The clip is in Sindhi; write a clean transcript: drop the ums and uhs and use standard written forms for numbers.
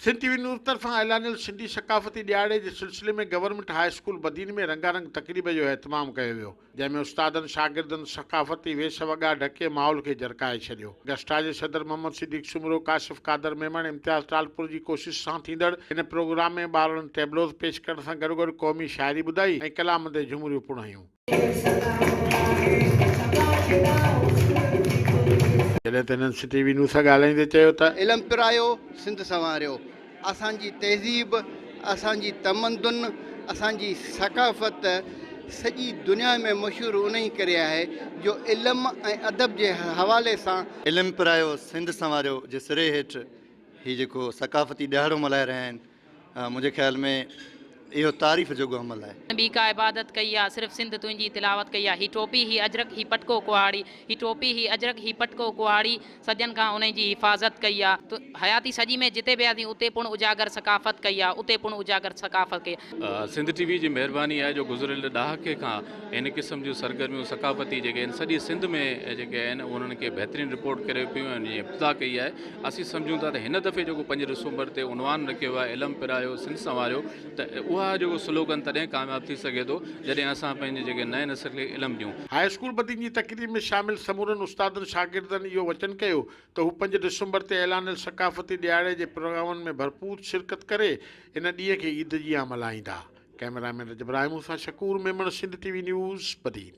سنڌ ٽي وي نيوز طرفان اعلانيل سنڌي ثقافتي ڏهاڙي جي سلسلي ۾ گورنمينٽ هاء اسڪول بدين ۾ رنگا رنگ تقريب جو اهتمام ڪيو ويو، جنهن ۾ استادن شاگردن ثقافتي ويس وڳا ڍڪي ماحول کي جرڪائي ڇڏيو. گسٽا جي صدر محمد صديق سومرو، ڪاشف قادر ميمڻ، امتياز ٽالپر جي ڪوشش سان ٿيندڙ هن پروگرام ۾ ٻارڙن ٽيبلوز پيش ڪرڻ سان گڏوگڏ قومي شاعري ٻڌائي ۽ ڪلام تي جهمريون پڻ هنيون. جڏهن ته هنن سٽي وي نيوز سان ڳالهائيندي چيو ته. علم پرايو، سنڌ سنواريو. اسان جي تهذيب، اسان جي تمدن، اسان جي ثقافت سڄي دنيا ۾ مشهور انهي ڪري آهي جو علم ۽ ادب جي حوالي سان. علم پرايو، سنڌ سنواريو جي سري هيٺ هي جيڪو ثقافتي ڏهاڙو ملهائي رهيا آهن، منهنجي خيال ۾ اهو تعريف جوڳو عمل آهي. ٻي ڪا عبادت ڪئي آ صرف سنڌ تنهنجي تلاوت ڪئي آ هي ٽوپي هي اجرڪ هي پٽڪو ڪهاڙي هي ٽوپي هي اجرڪ هي پٽڪو ڪهاڙي صدين کان انهي جي حفاظت ڪئي آ حياتي سڄي ۾ جتي به آسين اتي پڻ اجاگر ثقافت ڪئي آ اتي پڻ اجاگر ثقافت ڪئي آ. سنڌ ٽي وي جي مهرباني آهي جو گذريل ڏهاڪي کان هن قسم جون سرگرميون ثقافتي جيڪي آهن سڄي سنڌ ۾ جيڪي آهن انهن کي بهترين رپورٽ ڪري پيون ۽ ان جي ابتدا ڪئي آهي اسين سمجهون ٿا ته هن دفعي جيڪو پنج ڊسمبر تي عنوان رکيو ويو آهي علم پرايو سنڌ سنواريو ته اها جيڪو سلوگن تڏهن ڪامياب ٿي سگهي ٿو جڏهن اسان پنهنجي جيڪي نئين نسل کي علم ڏيون. هاء اسڪول بدين جي تقريب ۾ شامل سمورن استادن شاگردن اهو وچن ڪيو ته هو پنج ڊسمبر تي اعلانيل ثقافتي ڏهاڙي جي پروگرامن ۾ ڀرپور شرڪت ڪري ان ڏينهن کي عيد جيان ملهائيندا. ڪئميرا مين رجب راهمون سان Shakoor Memon Sindh T V news Badin.